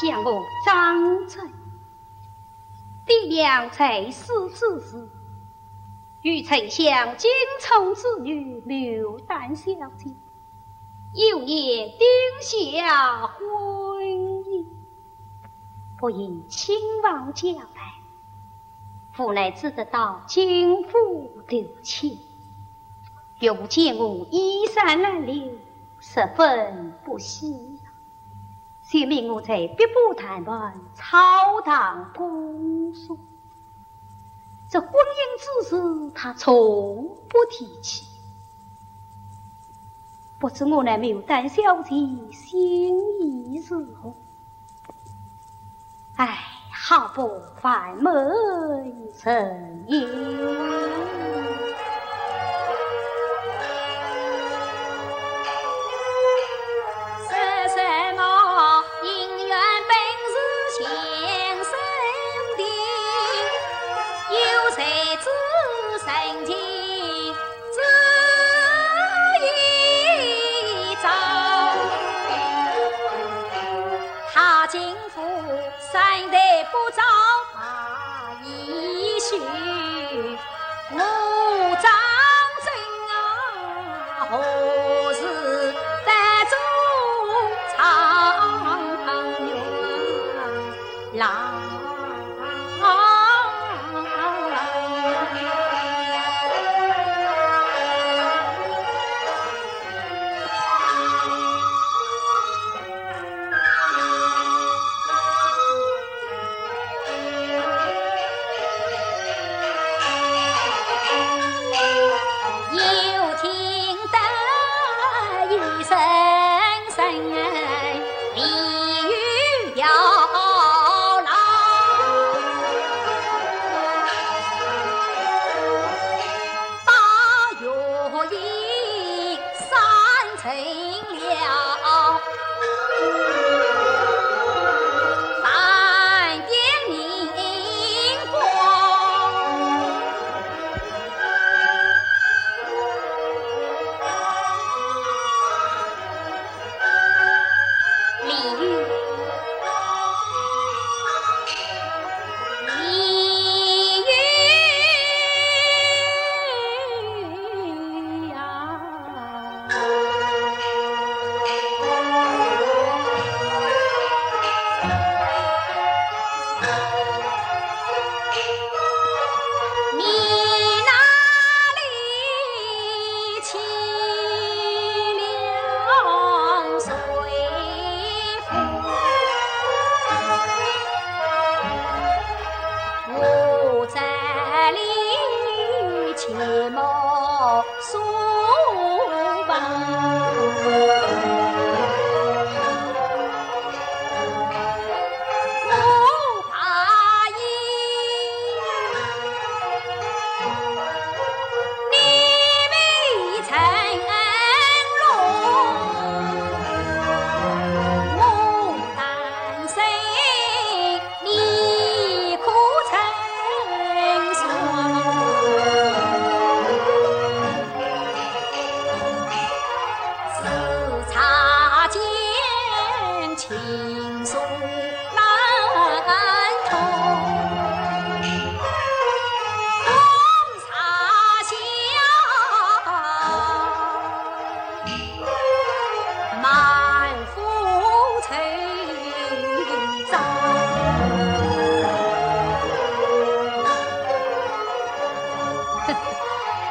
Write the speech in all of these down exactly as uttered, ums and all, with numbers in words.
想我张春，爹娘在世之时，与丞相金宠之女牡丹小姐，幼年定下婚姻，不应亲王交代，无奈只得到金府投亲。 又见我衣衫褴褛，十分不喜呀。就命我在碧波潭畔草堂攻书。这婚姻之事，他从不提起。不知我那牡丹小姐心意如何？唉，好不烦闷人也。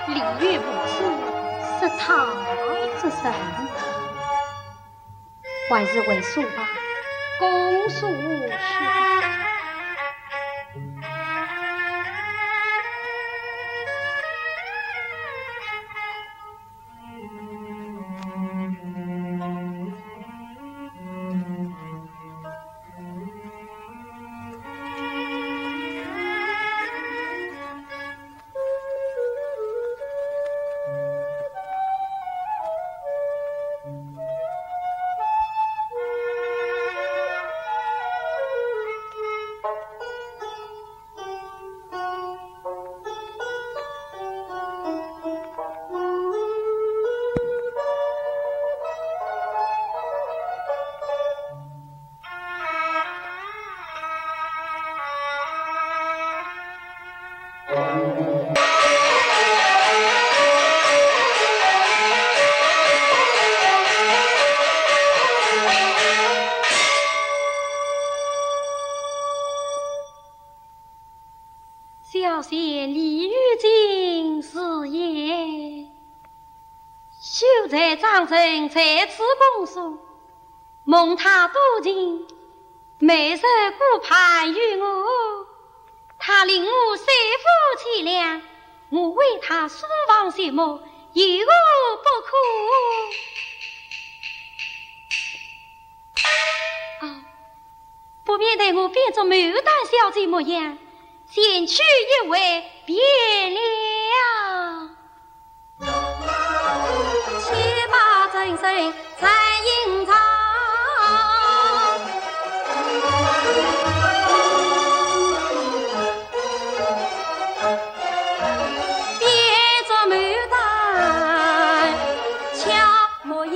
李煜不是失态之人，还是回书吧，公事去吧。小仙李煜进士也，秀才张成在此攻书，蒙他多情，每日顾盼于我，他令我三夫妻俩，我为他书房寂寞，有何不可？牡丹小姐模样，前去一会便了。且把真身再隐藏，变作牡丹 模样。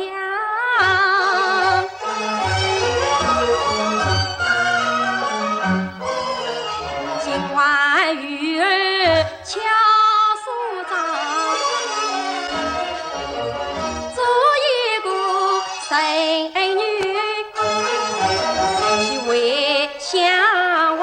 金环玉耳巧梳妆，做一个神女，极为向往。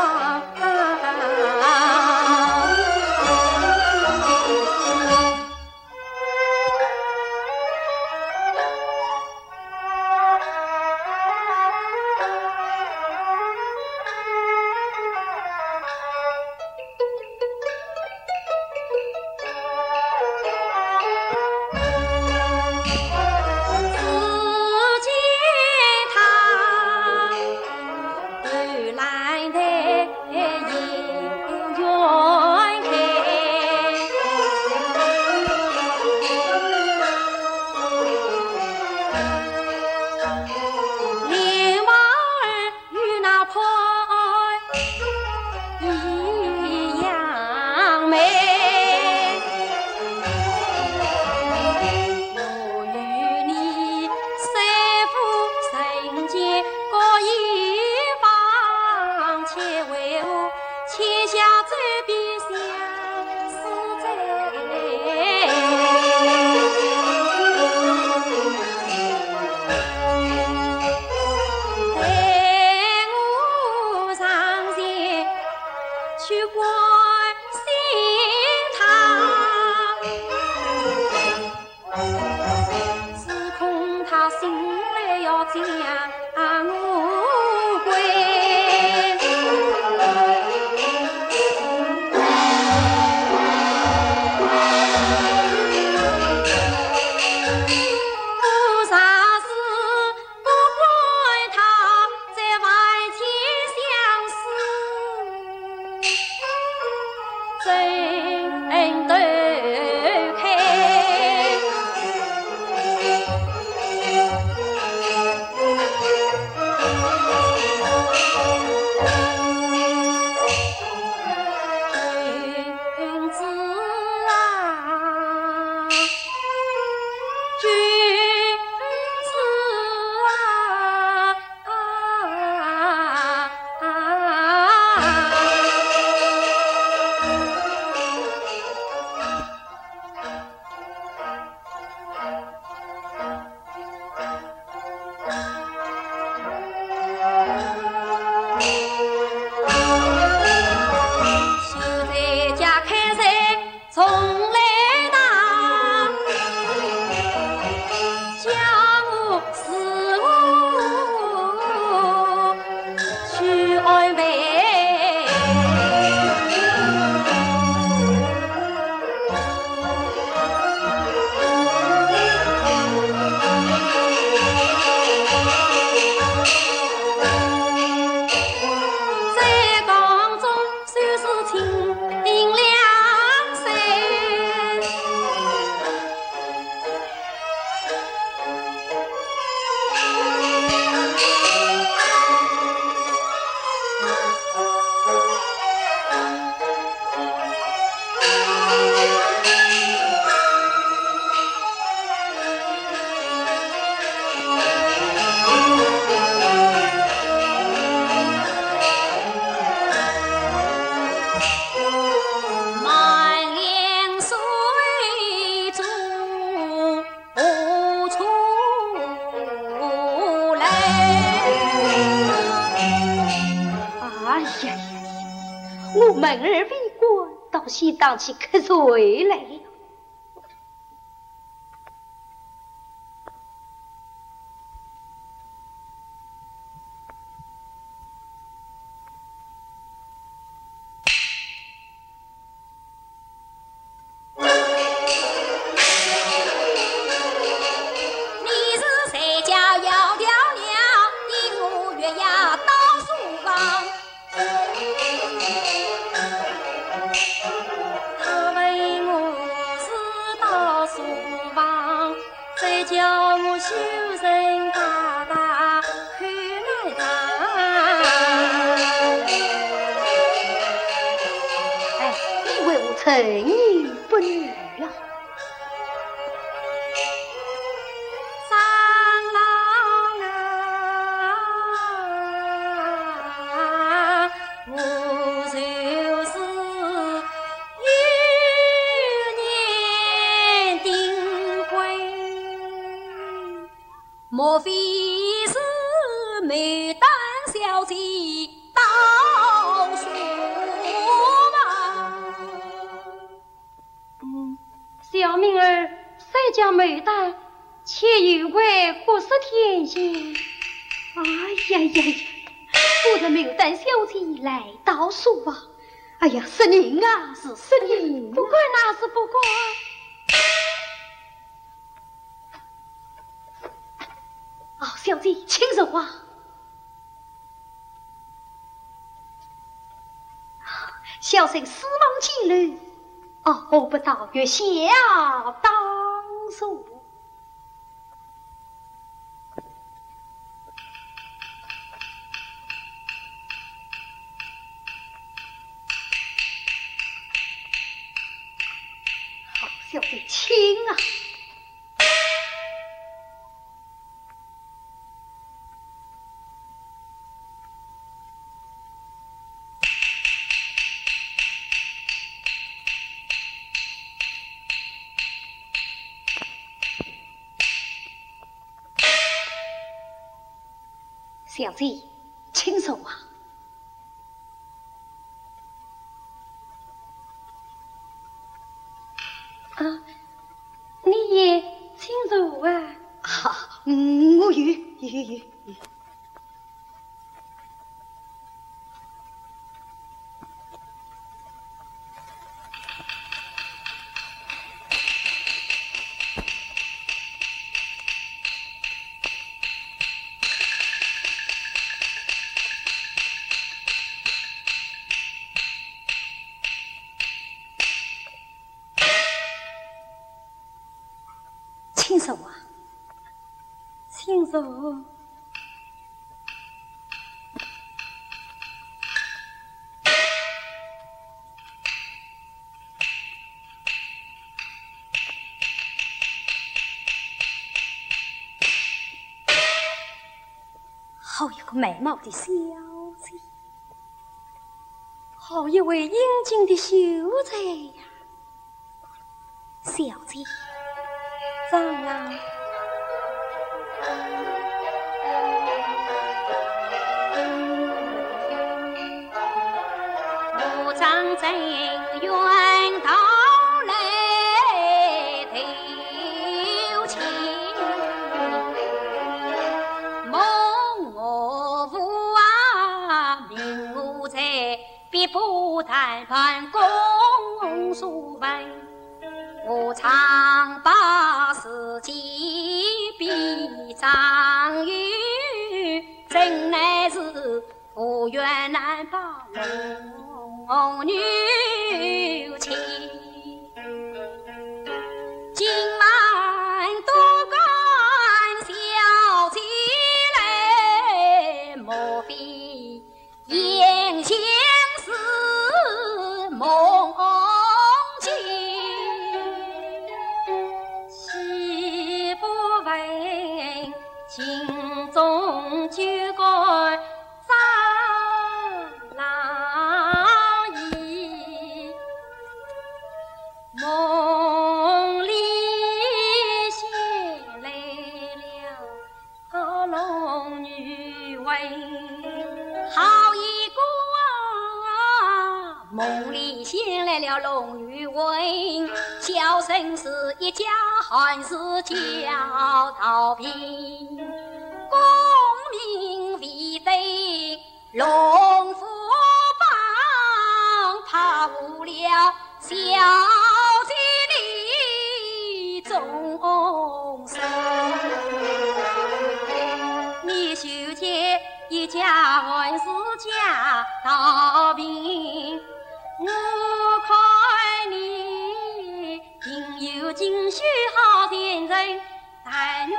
与那潘安一样美。我与你虽无人间各一方，且为何 且笑嘴边相思醉。待我上前去关心她。 只恐她醒来要将我归。我若是不管她，在万千相思 争斗开。君子啊，君子啊， 从来到，叫我如何去安慰？ 在宫中虽是清贫两三。 满脸水中无处来。哎呀呀呀！我门儿未关，倒先打起瞌睡来了。 你是谁家窈窕娘，引我月夜到书房。叫我修成大大口难尝。哎，你为何沉吟不语啊？长老啊，我就是 幼年丁婚，莫非是牡丹小姐到书房？嗯，小名儿虽叫牡丹，却有位国色天仙。哎呀呀呀，我的牡丹小姐来到书房。 哎呀，失敬啊，是失敬啊。不敢啊，是不敢。哦，小姐，请坐啊。小生思望金楼，哦，何不到月下当坐？ 好，小姐，请啊。 小姐，请坐啊。啊，你也请坐啊。啊，嗯，我有，有，有，有。 请坐啊。请坐。 好一个美貌的小姐，好一位英俊的秀才呀！小姐，张郎。 好一个啊，梦里仙来了龙与魂，小生是一家寒士叫陶平，功名未得 龙虎榜，怕误了小姐你终身。你修建一家寒士叫陶平，我看你定有进修好前程。但愿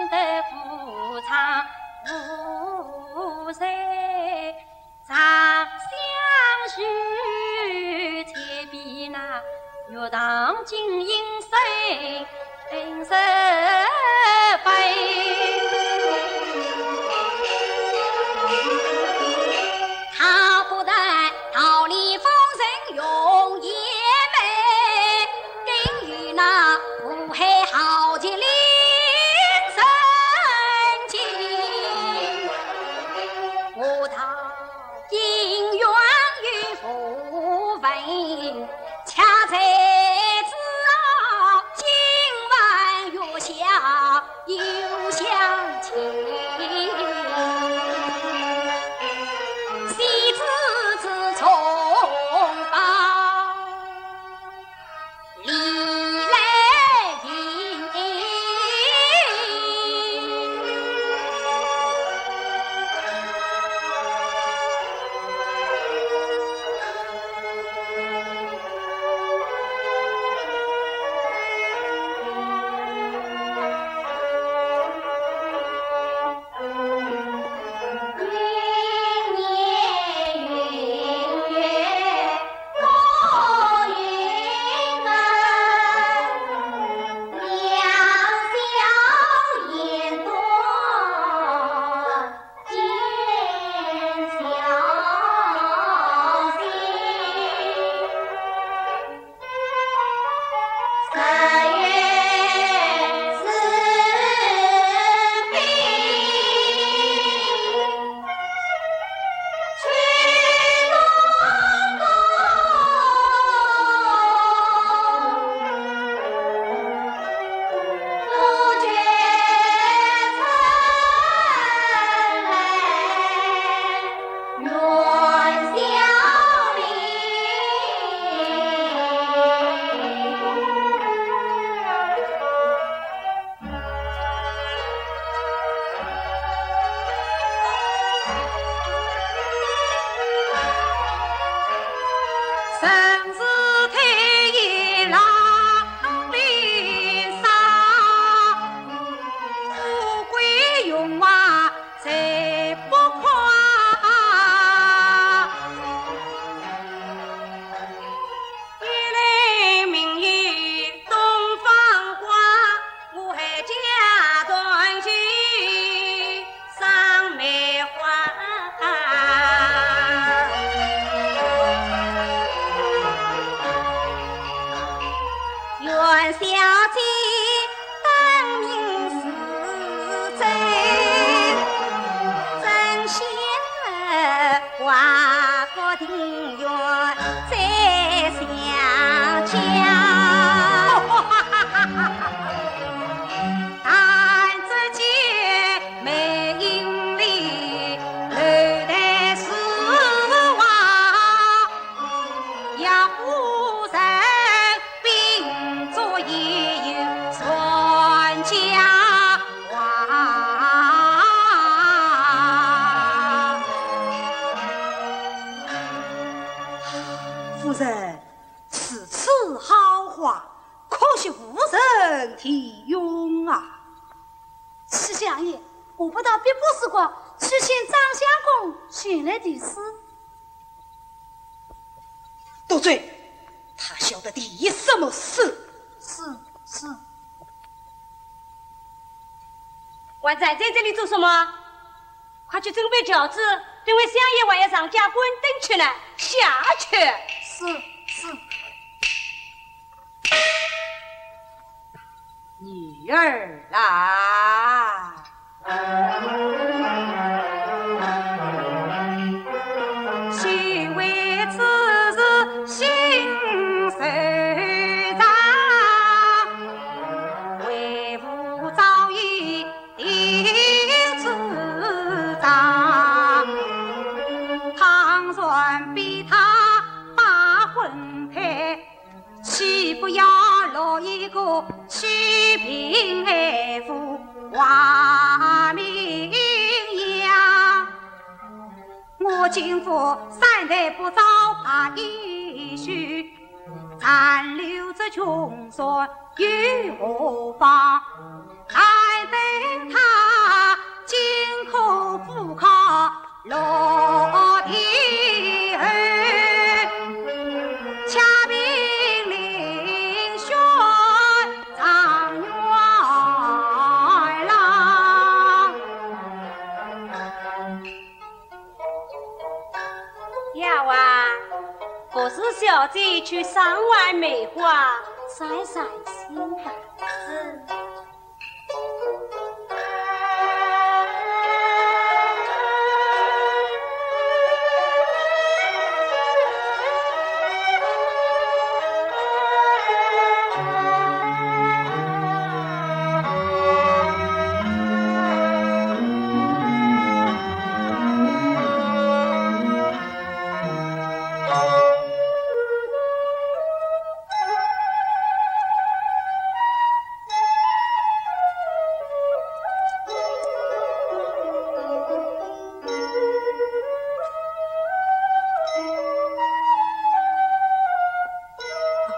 得无常无罪，常相许千遍那，欲当今生生世世。他不但桃李风尘容颜美，更与那五海豪杰令人敬。我道金元与符文，恰在此啊，今晚月下 又相见，喜字之中报，礼来迎。夫人，如此豪华，可惜无人题用啊。 启相爷，我不到碧波寺观去请张相公前来题诗。多嘴，他晓得题什么诗？诗，诗。还站在这里做什么？快去准备轿子，等会相爷还要上街观灯去呢，下去。是，是。 女儿啊。岂不要落一个去平安无话名扬？我今夫三代不招怕一许，暂留这穷酸又何妨？小姐去赏玩梅花，散散心吧。是。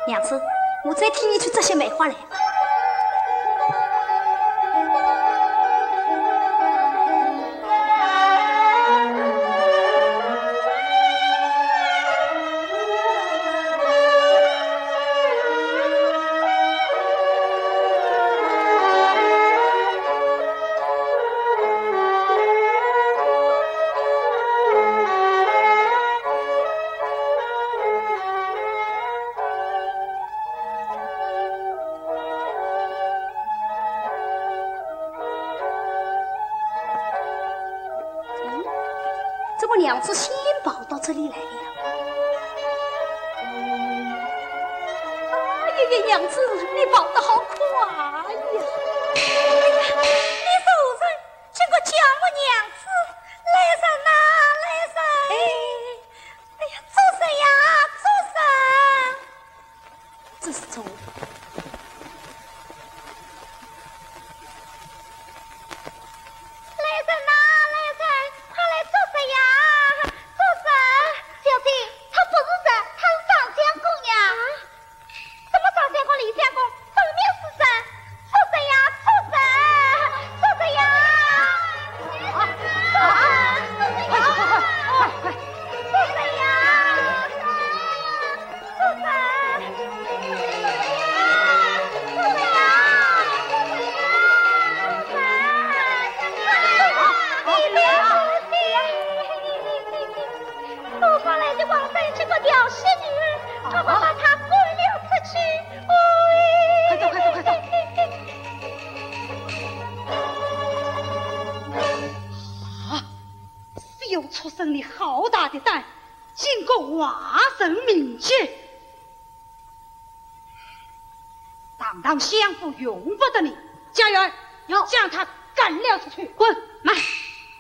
娘子，我再替你去摘些梅花来吧。 嗯，怎么娘子先跑到这里来了？哎呀呀，娘子，你跑得好快呀！哎呀，你是何人？竟敢叫我娘子！来人呐，来人！哎，哎呀，住手呀，住手！这是从 来人呐，来人，快来捉贼呀！捉贼！小姐，他不是贼，他是长相公呀。啊？什么长相公、李相公，分明是贼！捉贼呀，捉贼！捉贼呀！啊，啊，捉贼呀！快，快，快，快，快！捉贼呀！ 多方来的王三是个调戏女人，快快把她赶了出去！快走，快走，快走！啊！死畜生，你好大的胆，竟敢坏人命！ 堂堂相府容不得你。家人，有。将他赶了出去。滚！慢，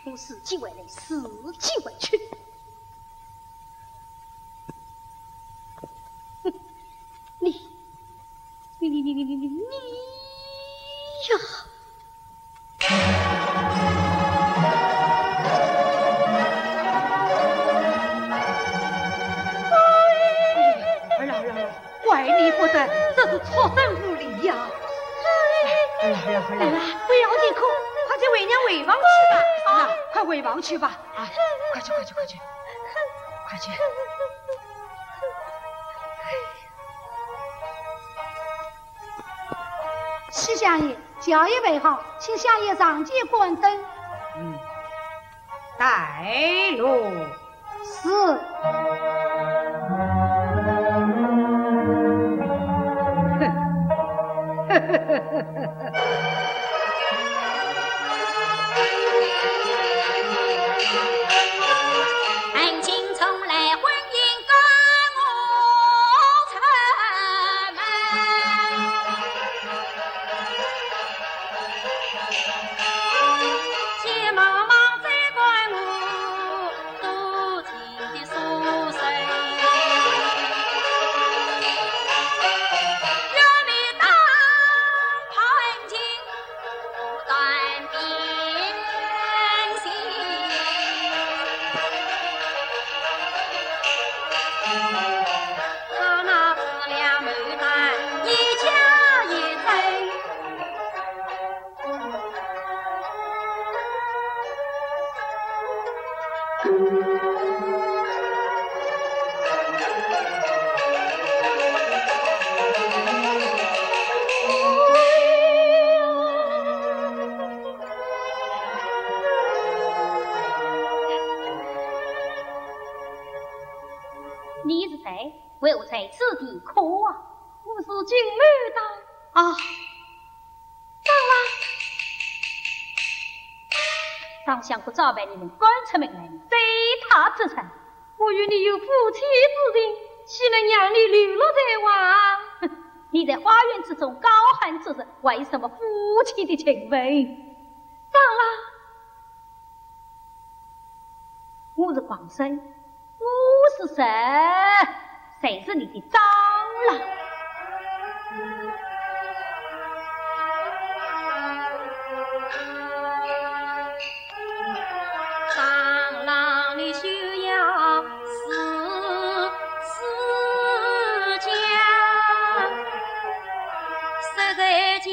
我自己回来，自己回去。哼，你，你，你，你，你，你，你呀！ 儿啊，儿啊，儿啊，怪你不得，这是畜生无礼呀！儿啊，儿啊，儿啊，儿啊，不要啼哭，快接为娘回房去吧。啊，快回房去吧。啊，快去，快去，快去，快去。 启相爷，轿已备好，请相爷上前观灯。嗯，带路。是。为何在此地哭啊？我是金牡丹。啊，长老，常想不早被你们赶出门来，你非他之人。我与你有夫妻之情，岂能让你流落在外？哼，你在花园之中高喊逐日，还有什么夫妻的情分？长老， 我是王生，我是谁？谁是你的长老？长老，你休要自私自强，实在间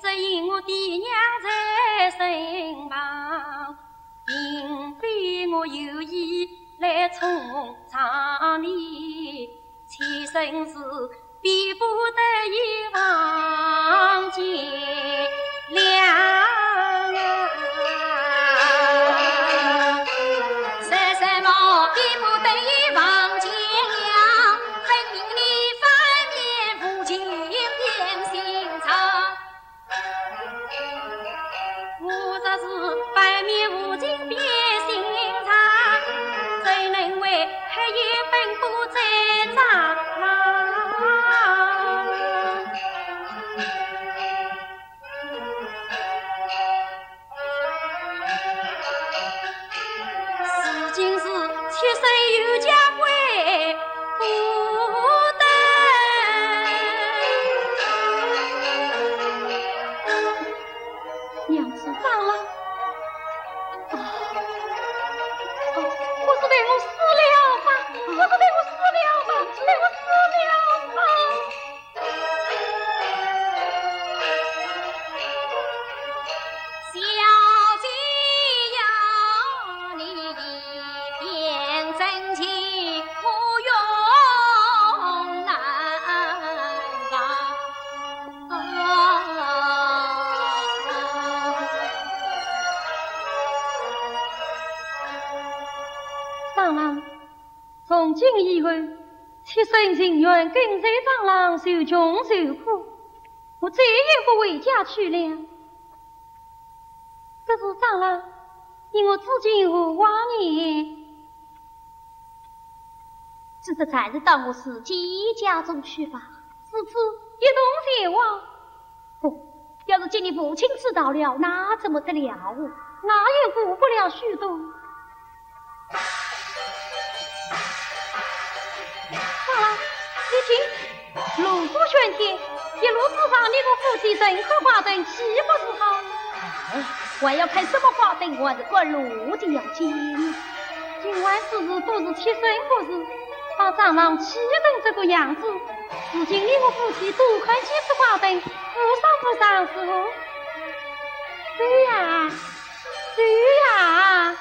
只因我爹娘在身旁， 并非我有意来冲撞你，妾身是比不得已房间了。说什么比不得已房间了？分明你反面无情变心肠。 我若是反面无情变心肠，怎能为黑夜奔波在长廊？ 如今是妾身有家归不得。娘子，长老。啊，哦，不是待我死了吧？不是待我死了吧？待我死了吧？ 小姐呀，你一片真情我永难忘。长老，从今以后，妾身情愿跟随长老受穷受苦，我再也不回家去了。 可是长老，你我之间何往呢？只得暂时到我自己家中去吧。如此一同前往？不，要是见你父亲知道了，那怎么得了？那也顾不了许多。 长老，你听，炉火喧天，一路之上，你我夫妻人看花灯，岂不是好？哎，还要看什么花灯？我还是赶路的要紧。今晚之事都是妾身不是，把长老气成这个样子，如今你我夫妻多看几次花灯，无伤不伤，是否？对呀，对呀。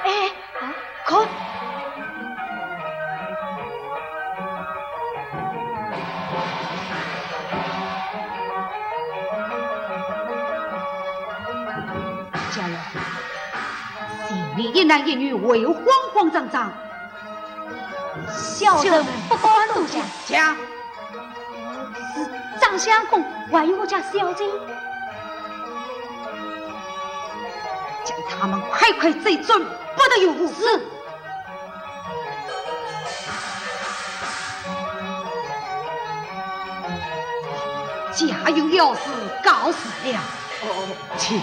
哎，啊，看。家人，前面一男一女为何慌慌张张？小人不敢多讲。讲。是长相公，还有我家小姐，将他们快快追转，不得有误。是。家有要事，告辞了。哦，请。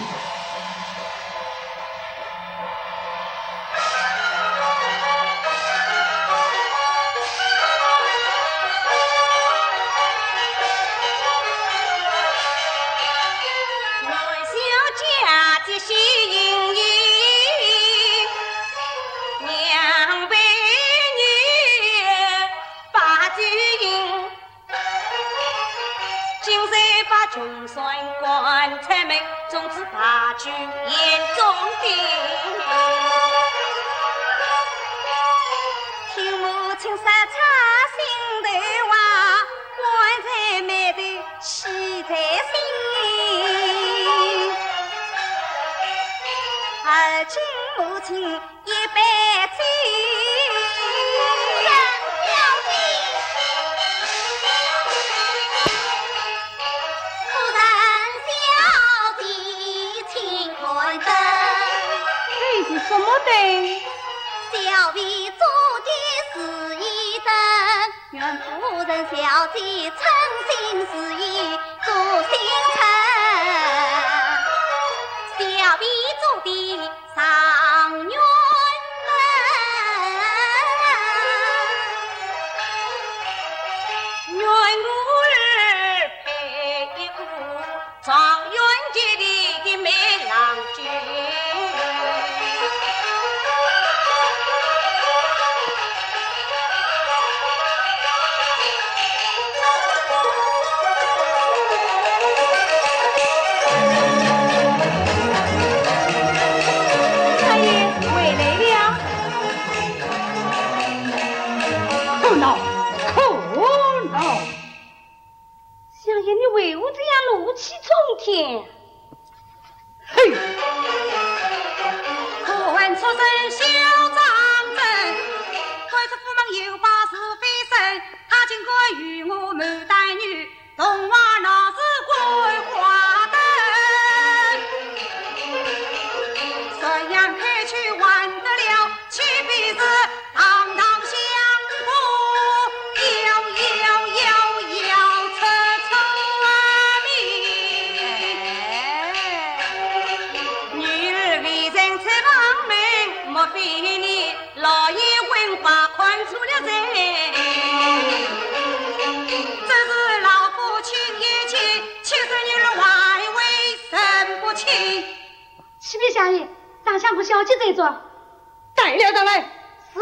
今日把穷酸官拆门，从此罢去眼中钉。听母亲说出心头话，官才眉头喜在心。而今母亲 一杯酒。夫人小姐，请看灯。这是什么灯？小婢做的是一灯。 愿夫人小姐称心如意，做心诚。小婢做的上元灯，愿我儿配一个 状元级里的美郎君。少爷回来了。可恼，可恼！ 相爷，你为何这样怒气冲天？嘿！可恨畜生小张真，敢说府门又把是非身，他竟敢与我谋男女，童话闹事鬼花灯。这样开去还得了，岂非是 堂堂相府要要要要出出名。女儿未曾出房门，莫非你老眼昏花看错了人？只是老夫亲眼见，岂是女儿还未曾不清。启禀相爷，大相府小姐在座。 带了上来。是。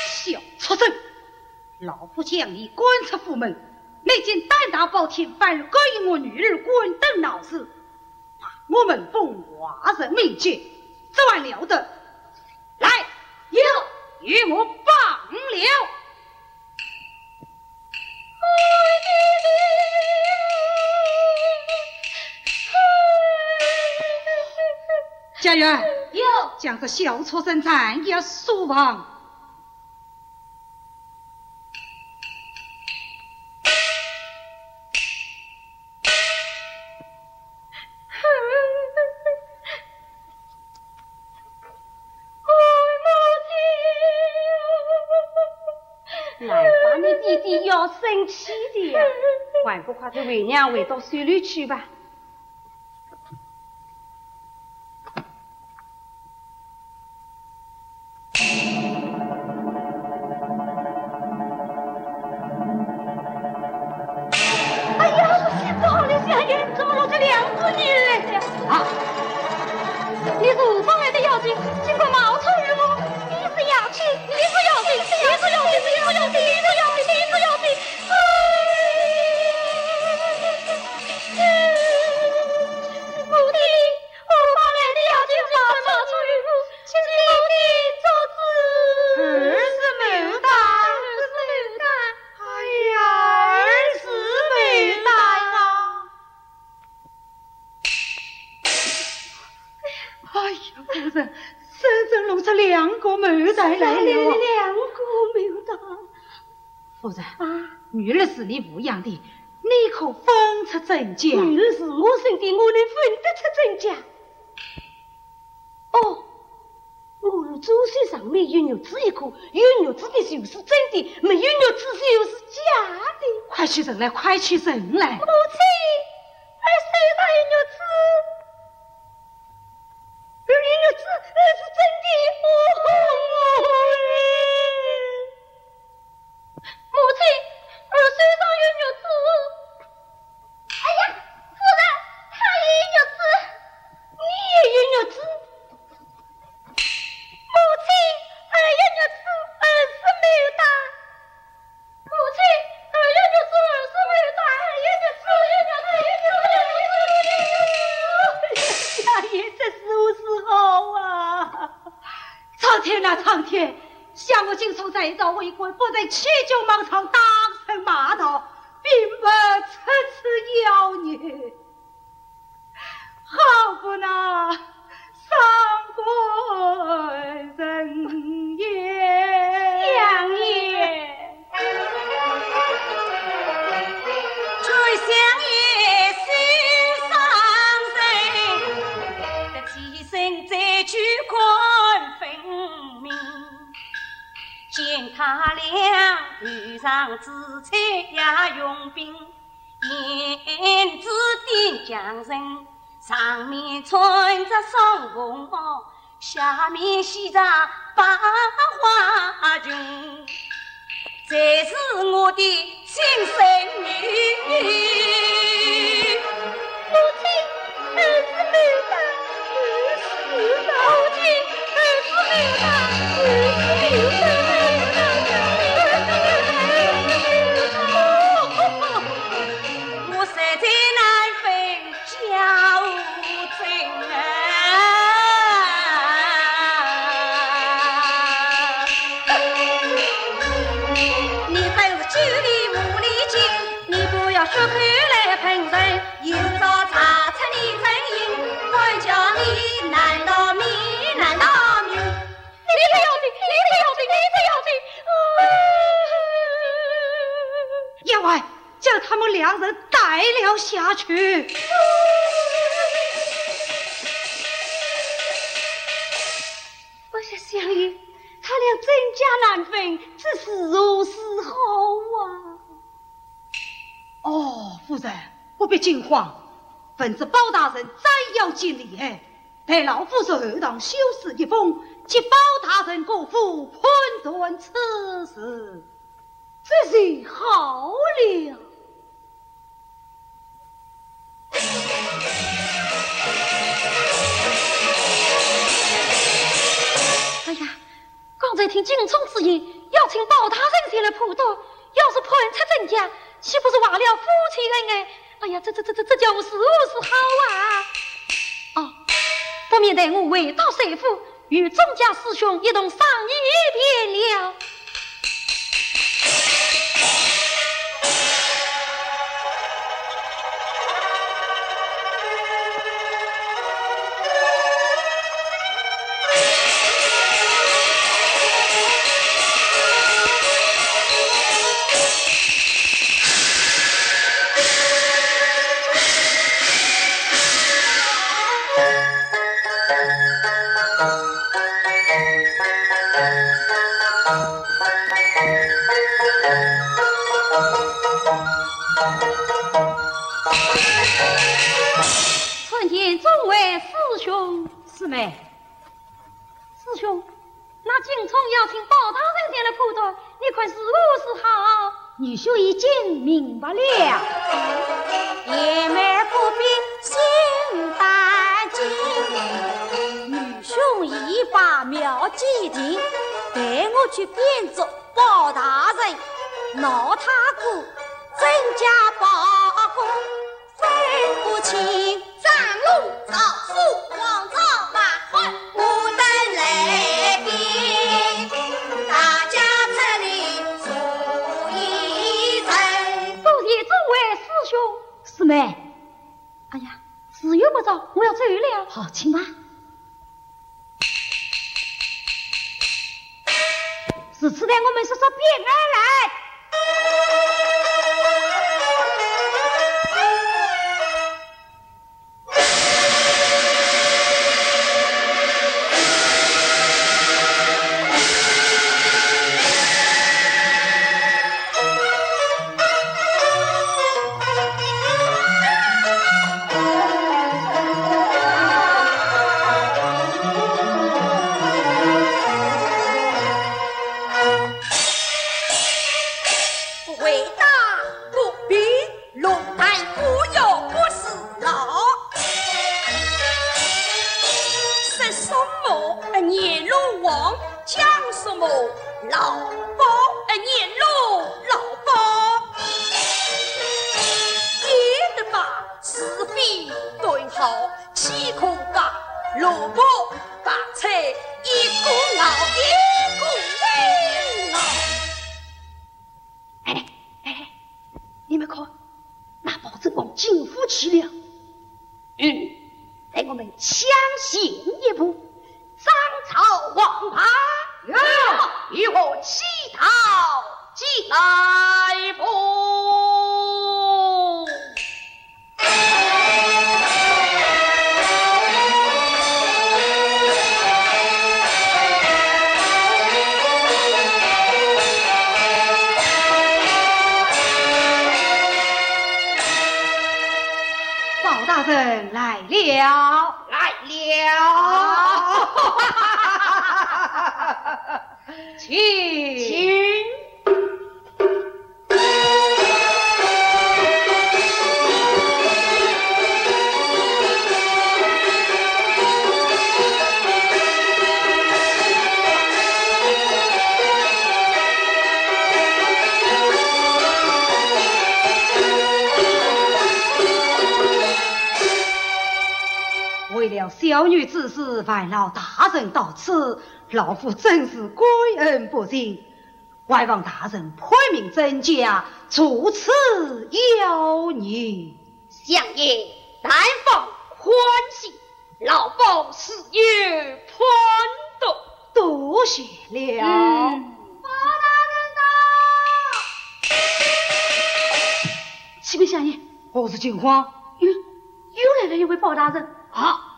小畜生，老夫将你赶出府门，你竟胆大包天，反而勾引我女儿观灯闹事， 我们奉华人命令，这还了得？来，有，与我绑了。家院，有。将这小畜生暂押书房。 难怪你爹爹要生气的呀，还不快随为娘回到手里去吧。 哎呀，我死好了，相爷，怎么落着两个女人呀？啊！你是何方来的妖精，竟敢冒充于我？你是妖精，你是妖精，你是妖精，你是妖精，你是妖精，你是妖精！哎！两个牡丹来了。两个牡丹。夫人，啊？女儿是你抚养的，你可分出真假？女儿是我生的，我能分得出真假？哦，我的左手上面有玉珠一颗，有玉珠的就是真的，没有玉珠就是假的。快取人来，快取人来！母亲，儿手上有玉珠。 玉珠，玉珠是真的。哦，母亲，儿手上有玉珠。哎呀，夫人，她也有玉珠，你也有玉珠。母亲，儿有玉珠，儿是牡丹。 母亲，儿有玉珠，儿是牡丹，儿有玉珠，儿有玉珠，儿有玉珠。哎呀，这如何是好啊？苍天啊，苍天！想我金钏在朝为官，不曾起兵冒充，打人骂盗，并不出此妖孽。 好不那伤官人也。相爷。求相爷收伤人，得替身再去看分明。见他两头上紫翠也用兵， 胭脂点将人，上面穿着双凤袄，下面系着百花裙，才是我的亲生女。母亲，儿是牡丹。 我实在难分家和尊啊。你本是九里无里金，你不要血口来喷人，有朝查出你真因，管教你难道明，难道明？ 你这妖精，你这妖精，你这妖精！啊！员外，将他们两人带了下去。哎呀，相爷，他俩真假难分，这如何是好啊？ 哦，夫人，不必惊慌，闻知包大人斩妖记厉害，待老夫人后堂修书一封，接包大人过府判断此事，这就好了。 哎呀，刚才听金钏之言，要请包大人前来判断，要是判出真假，岂不是坏了夫妻恩爱？哎呀，这这这这这叫我如何是好啊？哦，不免待我回到帅府，与众家师兄一同商议便了。 参见众位师兄。师妹。师兄，那金钏要请包大人前来判断，你看如何是好？女兄已经明白了。贤妹不必心担惊，女兄已把妙计定，待我去变作 包大人，闹他个真假包公分不清。张龙赵虎王赵马汉，我等来宾，大家这里坐一阵。多谢诸位师兄。师妹。哎呀，时候不早，我要走了。好，请吧。如此待我们说说卞二来。 回答不平，龙潭不要不是老。说什么年老王，讲什么老包，年老老包。也得把是非断好，岂可把萝卜白菜一个熬一个熬。 哎，哎，哎，你们看，那包拯王进府去了。嗯，待我们抢先一步，张朝王牌。有，与我起到进来步。 包大人来了。来了。请。请。 为了小女之事，烦劳大人到此，老夫真是感恩不尽。 还望大人判明真假，除此妖孽。相爷，但放宽心，老包自有判断。多谢了。嗯。包大人到。启禀相爷。何事惊慌？嗯，又来了一位包大人。啊！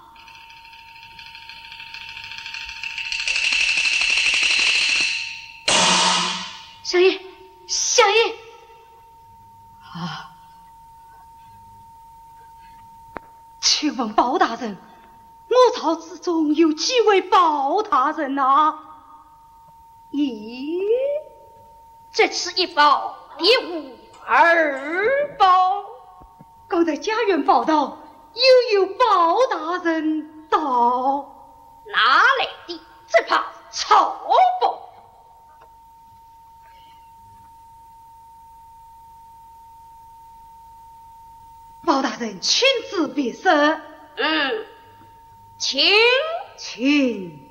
相爷，相爷！啊，请问包大人，我朝之中有几位包大人呐？咦，这次一包，别无二包。刚才家院报道，又有包大人到。 哪来的这包草包？包大人亲自辨识。嗯，请。请。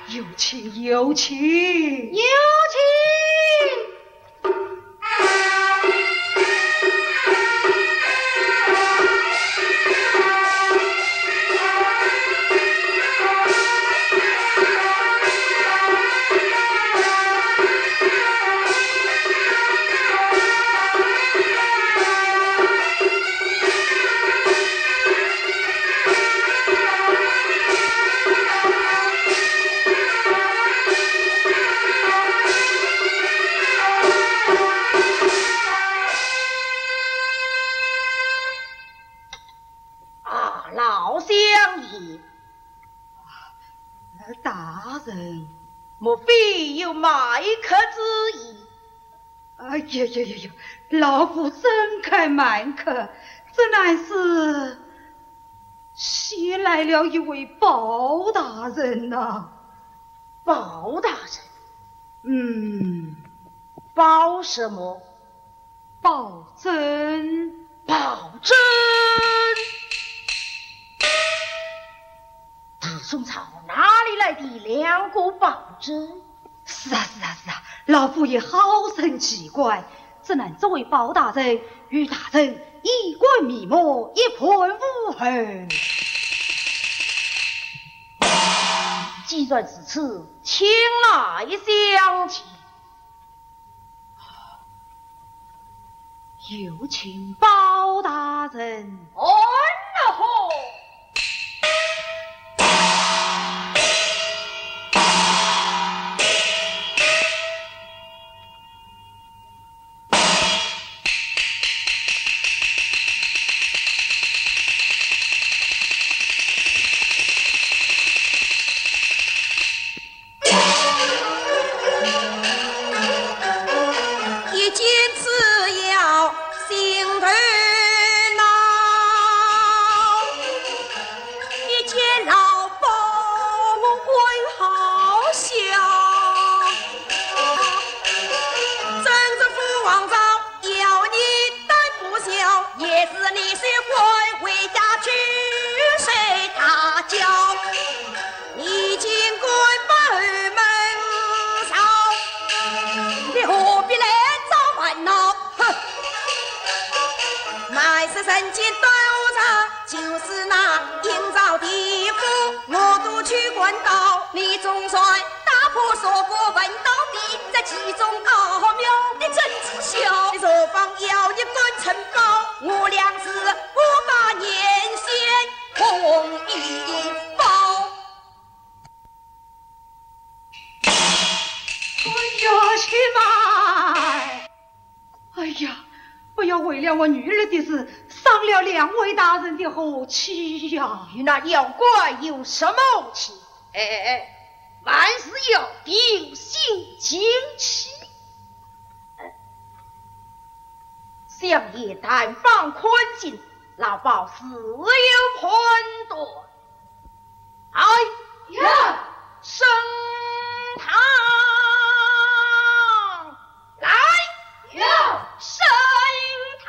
有请，有请。有请。 啊，老相爷。大人。莫非有卖客之意？ 哎呀呀呀呀，老夫怎敢卖客？这乃是新来了一位包大人呐。包大人？嗯，包什么？包拯。包拯？ 大宋朝哪里来的两个包拯？是啊，是啊，是啊，老夫也好生奇怪，怎奈这位包大人与大人衣冠未磨，一盘无痕。既然如此，请来相见。有请包大人。哦，那好。一见此要心头恼，一见老包我更好笑。正值父王朝，要你 但不孝，也是你是官，回家去睡大觉。你竟敢把后门烧，你何必来找烦恼？哼！满是人间端午茶，就是那阴曹地府，我都去管到，你总算 打破砂锅问到底，这其中奥妙你怎知晓？你若放妖孽敢承包，我俩是五百年前同一包。哎呀，且慢！ 哎呀，不要为了我女儿的事，伤了两位大人的和气呀！与那妖怪有什么和气？哎哎哎，万事要平心静气。相爷但放宽心，老包自有判断。 哎呀，升堂来呀，升堂。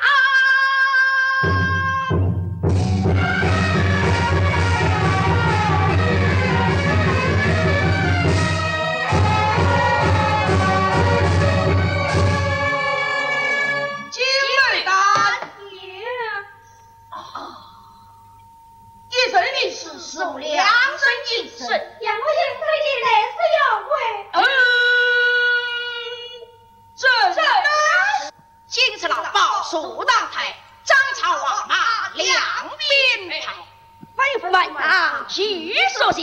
金二蛋。一人一事，是两人一事。杨过杨过的乃是妖怪。嗯，这……这……今日老包坐堂台，张朝王马两边排，门当户对，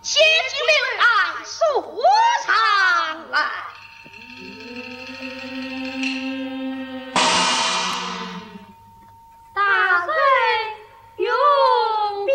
先请刘安坐上来。 大人容禀。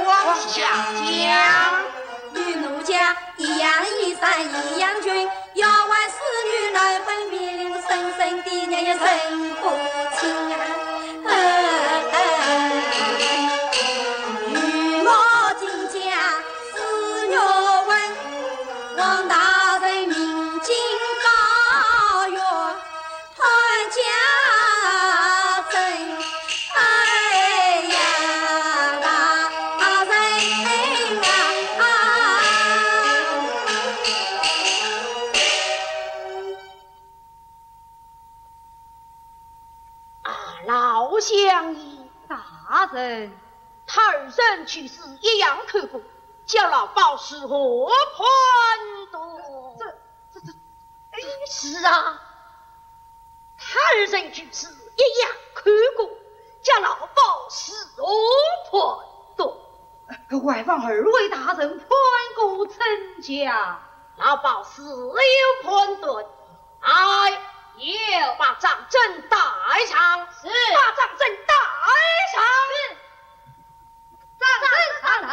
王下将。与奴家一样衣衫，一样裙， 要问使女难分明，深深的念也认不清啊。御马金甲似玉纹，王大人命金高原，传家嗯，他二人去世一样看过，叫老包如何判断？这、这、这，哎，是啊，他二人去世一样看过，叫老包如何判断？还望二位大人判个真假。老包自有判断。哎，有，把张珍带上。是。把张珍带上。是。张珍上堂。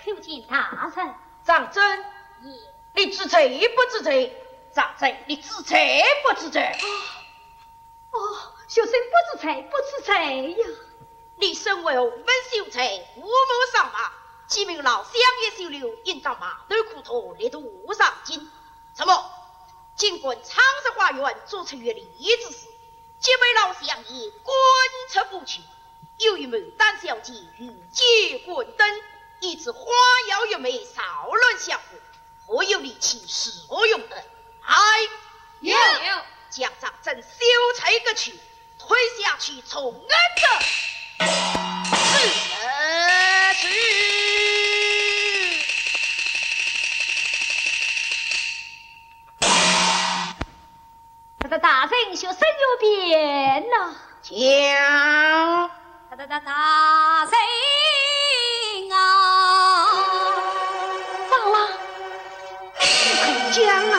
叩见大人。张珍。也。你知罪不知罪？张珍，你知罪不知罪？ 哦，学生不知罪，不知罪呀。你身为洪门秀才，父母双亡，既蒙老相爷收留，应当埋头苦读，力图上进。怎么，竟敢闯入花园，做出越礼之事，竟被老相爷赶出府去，又与牡丹小姐御姐观灯，以致花妖月眉扰乱相府， 何有理气，是何用得？哎，有。将张珍休才革去，推下去从案者。是，是。大、大、大人，学生有辩呐。讲。大、大、大、大人啊。张郎，你快讲啊。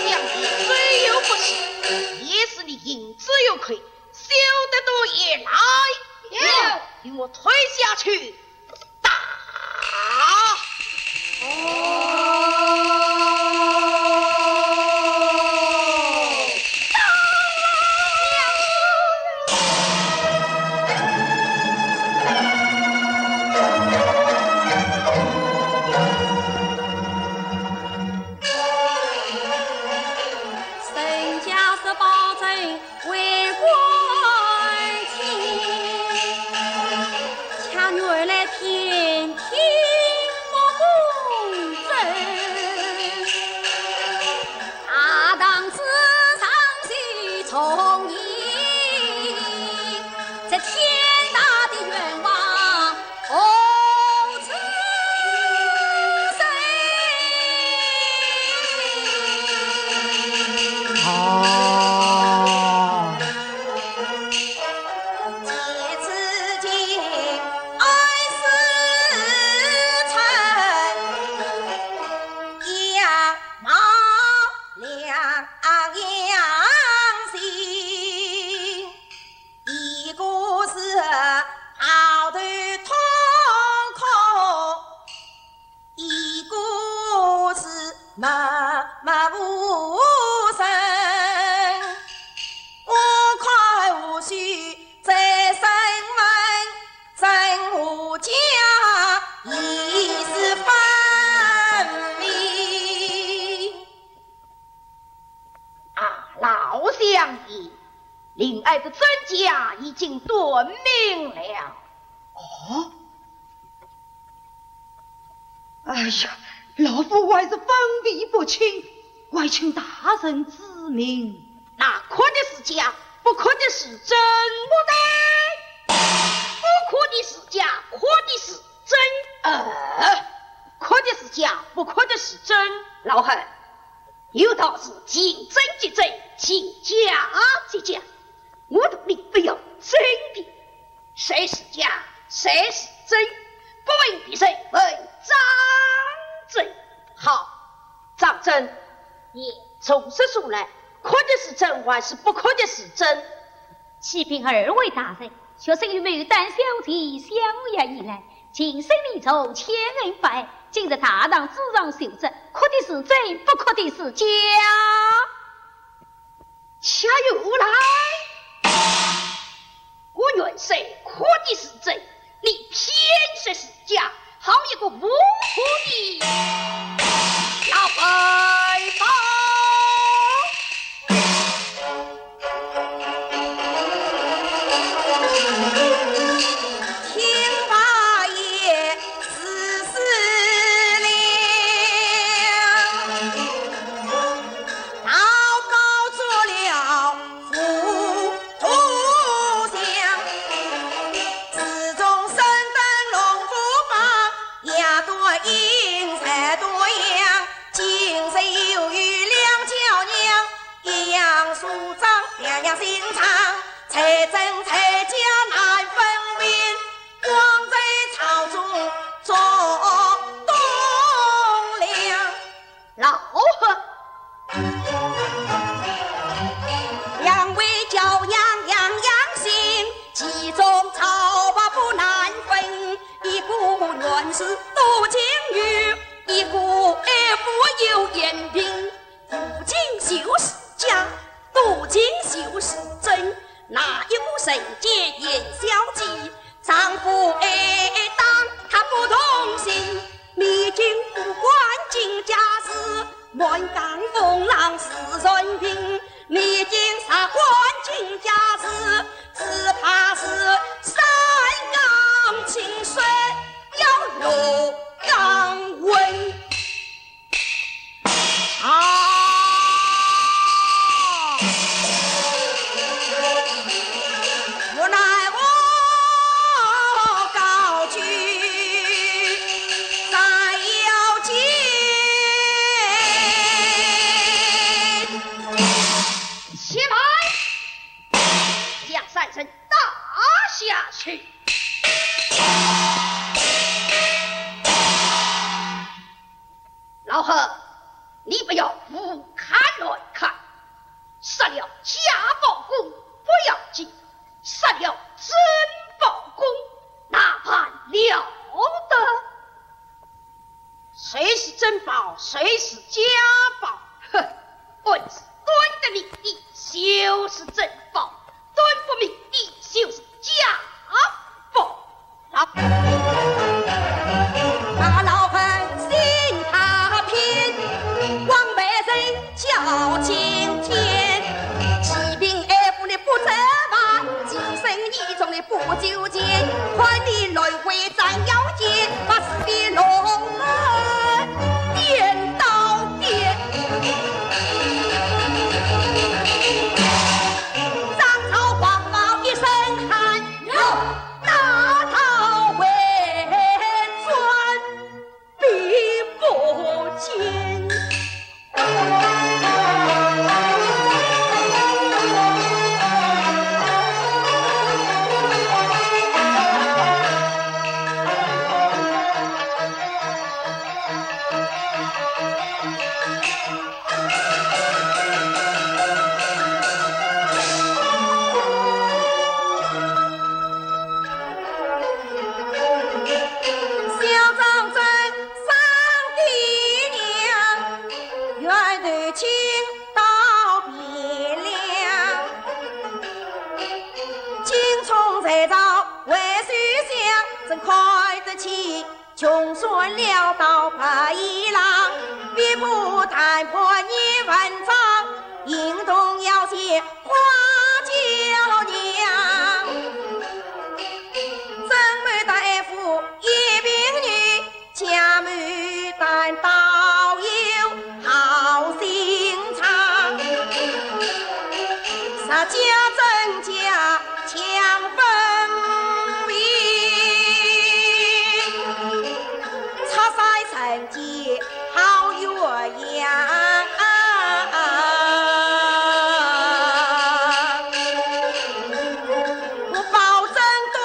相爷虽有不是，也是你行之有愧，休得多言。来，有。与我推下去。 打！人家是保证 为官清，却原来天天不公正。大堂之上谁从你？这天大的冤枉 何处伸？啊。 啊，老相爷，令爱的真假已经断明了。哦？哎呀，老夫还是分辨不清，还请大人指明。那哭的是假，不哭的是真。不对，不哭的是假，哭的是真。呃，哭的是假，不哭的是真。老汉， 有道是情真即真，情假即假。我同你不要争辩，谁是假，谁是真，不问别人，问张珍。好，张珍，你从实说来，哭的是真还是不哭的是真？启禀二位大人，学生与牡丹小姐相约而来，情深意重，千恩百今日大堂之上受责，哭的是真，不哭的是假。且慢来，我元帅哭的是真，你偏说是假，好一个无辜的老文盲！听罢也 是死了，祷告做了糊涂相。自从身登龙虎榜，夜断阴，日断阳，今日又遇两娇娘，一样梳妆，两样心肠，才真才假难分明。 枉在朝中做栋梁。老何，两位娇娘样样新，其中造化不难分，一个原是多情女，一个爱富有贤嫔。 多情就是假，多情就是真。哪一个人间演小姐，丈夫爱打她不动心，你竟不管今家事，满江风浪是任凭，你竟啥管今家事，只怕是山江清水要落江文。 啊！无奈我高举斩妖剑。且慢！将三人打下去。 老何，你不要胡看乱看，杀了假包公不要紧，杀了真包公那还了得？谁是真包，谁是假包？哼，按时断得明的就是真包，断不明的就是假包。 老，那老百姓他拼，光被人叫今天。欺骗爱富的不责罚，欺人意中的不求见。看你乱会斩妖剑，把是非弄乱颠倒颠。张朝黄毛一身汗。 有，大道回转并不见。小张真生爹娘，远头亲到汴梁。精虫在朝为首相，怎看得起 穷酸潦倒白衣郎，比不谈判也文章，行动要写花轿娘。真牡丹爱富一并女，假牡丹倒有 好心肠，实假真假强分明，拆散成见好鸳鸯。我保证对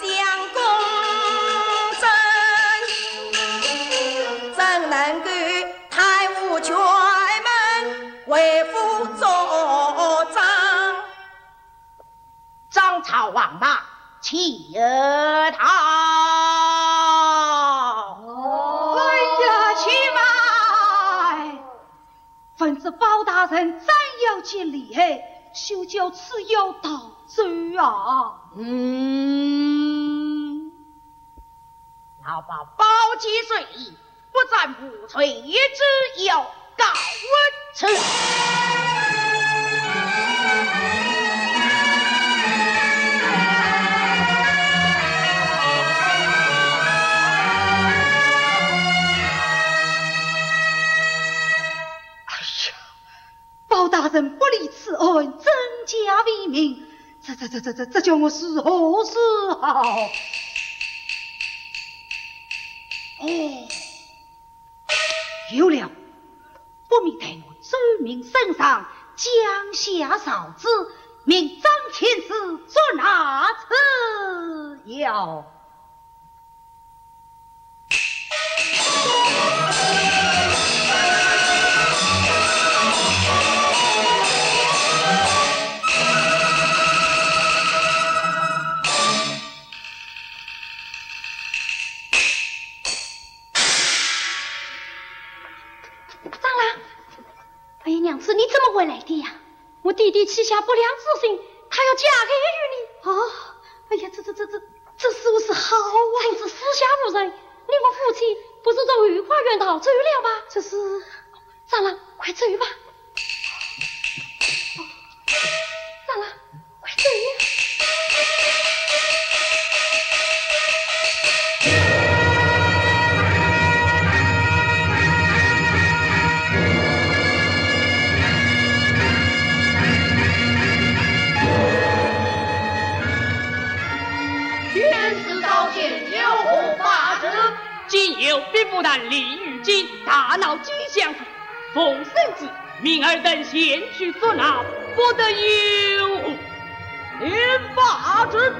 相公正，怎能够贪污权门，为父作证？张朝王马，且逃！反正包大人真要见厉害，休叫吃药逃走啊。嗯，老包包起罪，不斩无罪之有告辞。哎呀，包大人不理此案，真假未明，这这这这这这叫我如何是好？哦，有了，不免待我奏明圣上，降下诏旨，命张天师捉拿此妖。 张郎，哎呀，娘子，你怎么回来的呀？我爹爹起下不良之心，他要加害于你。哦，哎呀，这这这这这如何是好啊？趁此四下无人，你我夫妻不如从后花园逃走了吧？这是，张郎，快走吧。哦，张郎，快走呀！ 天子召见，有何法旨？今有兵部尚书李玉京大闹金相府，奉圣旨，命尔等前去捉拿，不得有误。领法旨。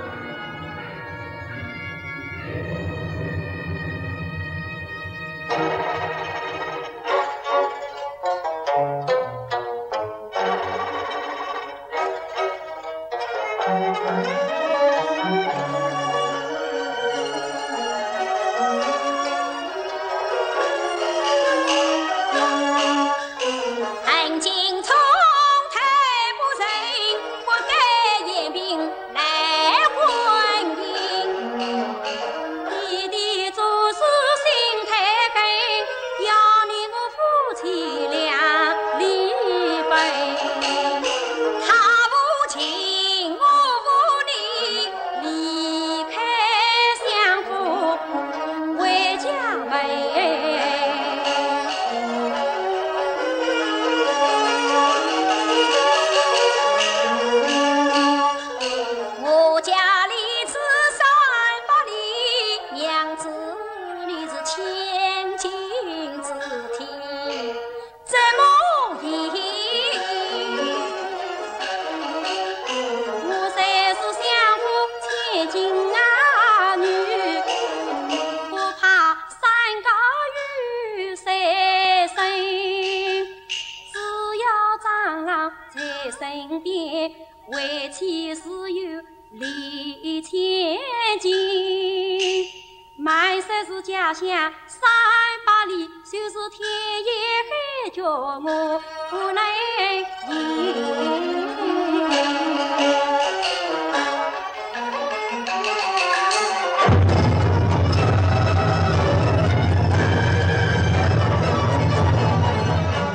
我家里只三百里，娘子你是千金之体，怎么也……我虽是相府千金啊女，不怕山高有山深，只要张郎在身边，为妻自有 礼千金，满说是家乡三百里，就是天也海角我不能移。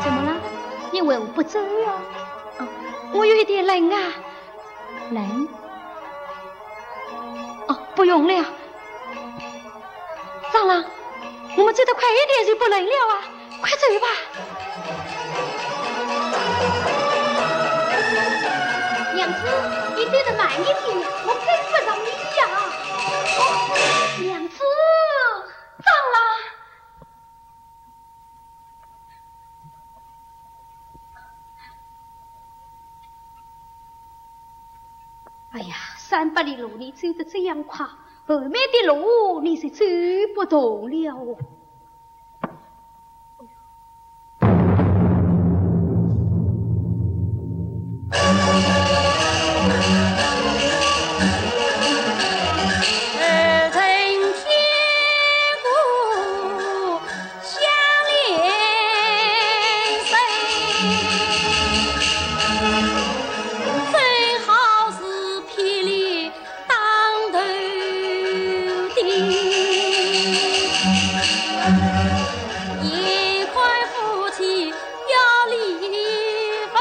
怎么了？你为何不走呀？哦，我有一点冷啊。 冷？哦，不用了。张郎，我们走得快一点就不冷了啊，快走吧。娘子，你走得慢一点，我跟不上你呀。哦，娘子，张郎。 哎呀，三百里路你走得这样快，后面的路你是走不动了。最好是霹雳当头顶，一块夫妻要离婚，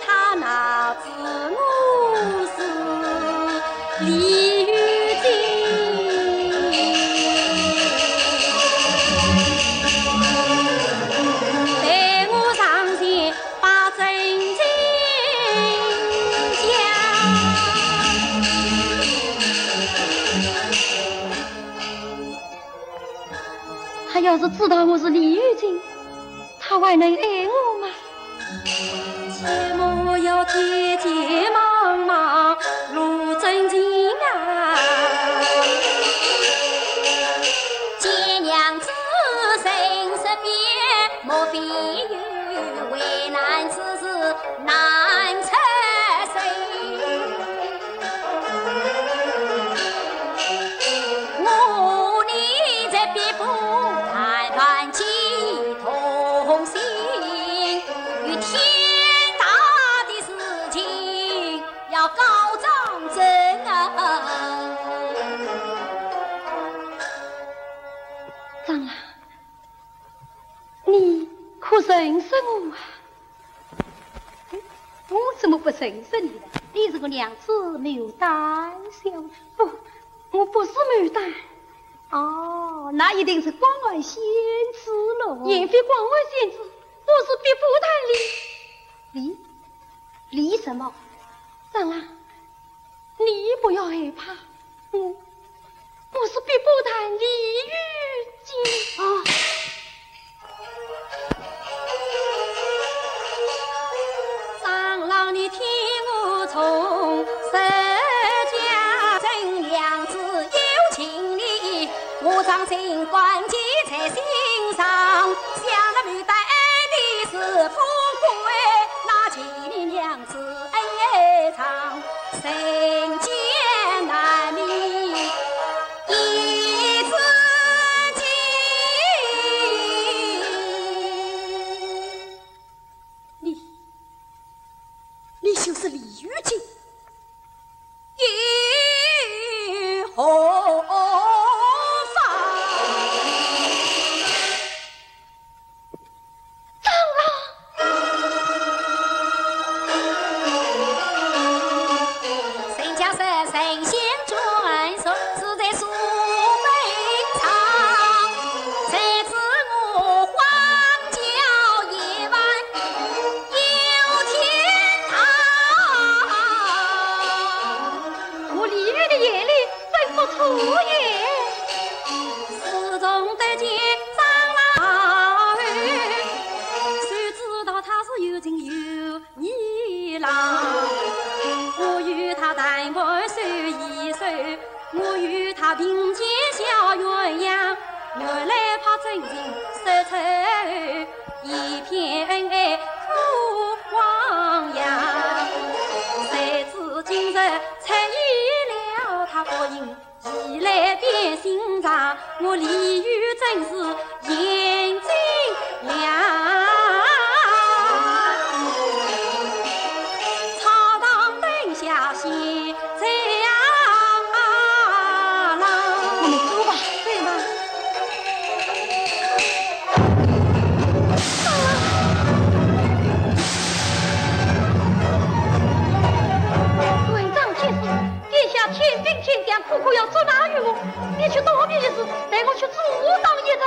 他哪知我是李玉金。待我上前 把真情讲。他要是知道我是李玉金，他还能爱我吗？前路要崎崎茫茫，路真崎啊。见娘子身世变， 莫非有为难之事难出手？我你这必不谈判起同心，与天大的事情要告状证啊！张郎， 你可认识我啊？我怎么不认识你呢？你是我娘子牡丹小姐。不，我不是牡丹。哦，那一定是广寒仙子喽。并非广寒仙子，我是碧波潭李。李？李什么？张郎， 你不要害怕，我，我是碧波潭李玉金。啊！张郎，你听我从实讲，真娘子有情理，我张情关记在心上，想那牡丹的是富贵，那情理娘 子恩爱长，人间难觅一知己。你，你就是李玉金，又何妨？ 张郎。人家说神仙转世，是在苏北唱，谁知我荒郊野外有天堂。我李煜的眼里真不错耶。自从得见 张郎后，谁知道他是有情有义郎。我与他谈判说一说，我与他并肩小鸳鸯，原来怕真情说出口，一片恩爱可汪洋。谁知今日出现了他不幸 意来变心肠，我李煜真是眼睛亮。草堂灯下现在啊，我们走吧，走吧。文章结束。 眼下天兵天将，个个要捉拿于我，你去躲避一时，待我去阻挡一阵。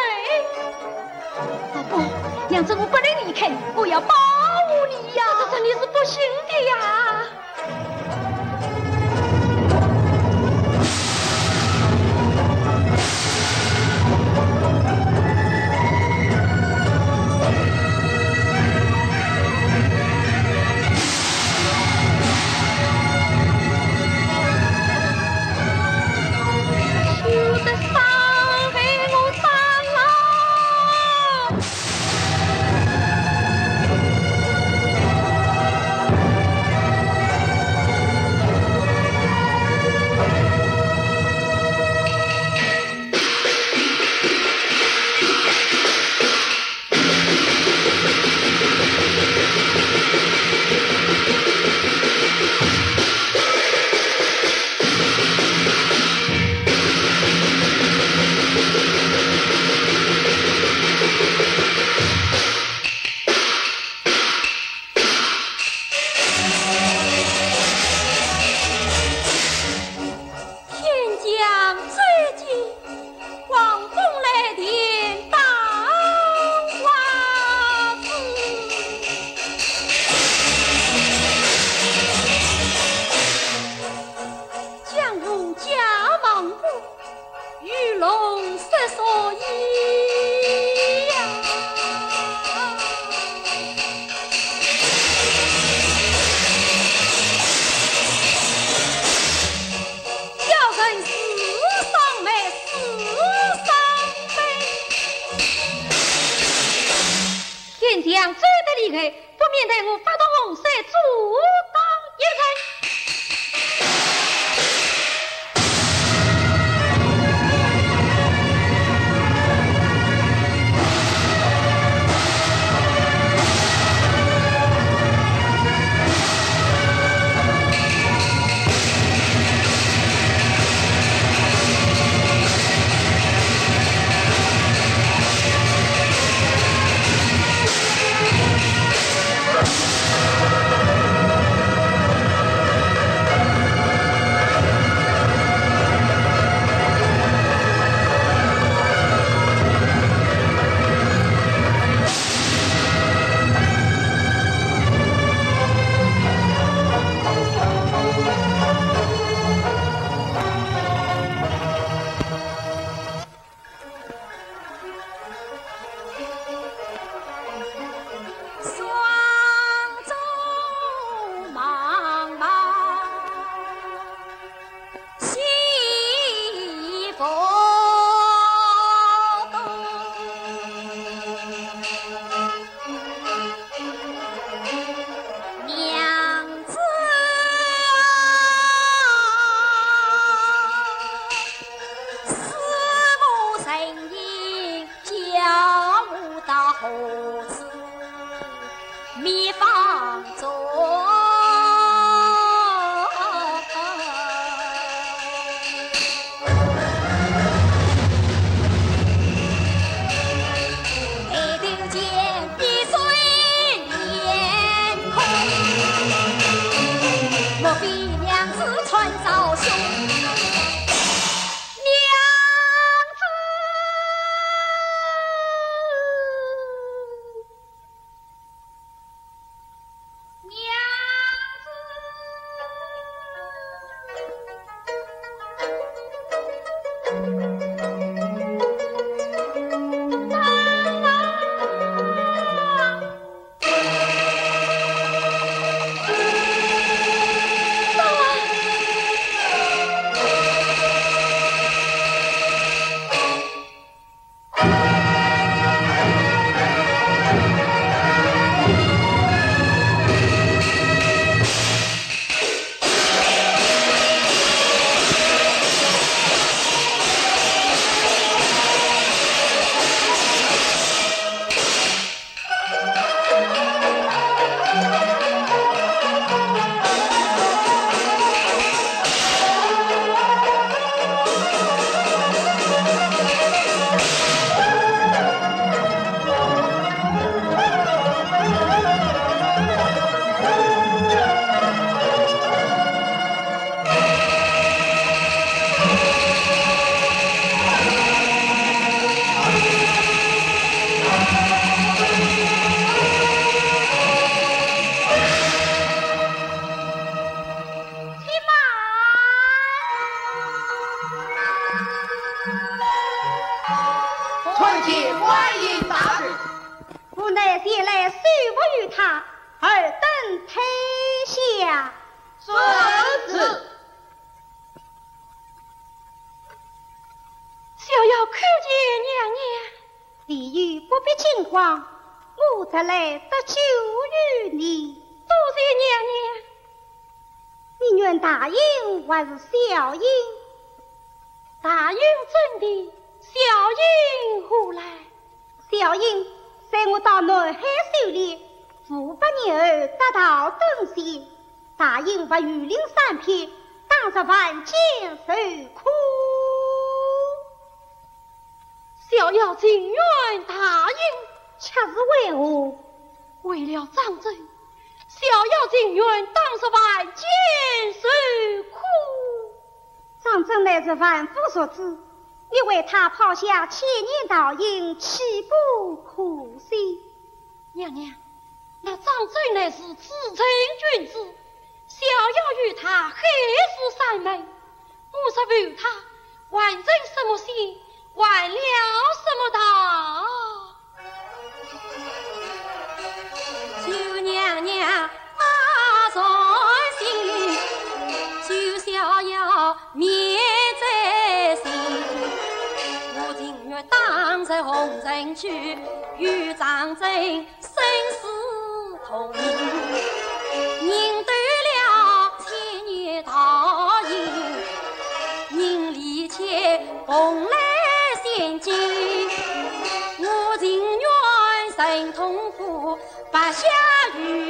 待我发动洪水阻挡一人。参见观音大士。府内前来，谁不与他？尔等退下。遵旨。 小妖叩见娘娘。李煜不必惊慌，我特来搭救于你。多谢娘娘。你愿大印还是小印？大印怎的？小印何来？ 小印，随我到南海修炼，五百年后得道登仙，大印还有灵三篇，当值凡间受苦。小妖情愿大印。却是为何？为了张珍，小妖情愿当值凡间受苦。 张珍乃是凡夫俗子，你为他抛下千年道行，岂不可惜？娘娘，那张珍乃是至诚君子，小妖与他海誓山盟，我若负他，还成什么仙，还了什么道？ 求娘娘啊，垂心，救小妖免灾星。我情愿当在红尘去，与张珍生死同人得了千年道行，人力千蓬莱仙境。我情愿神通虎，白霞与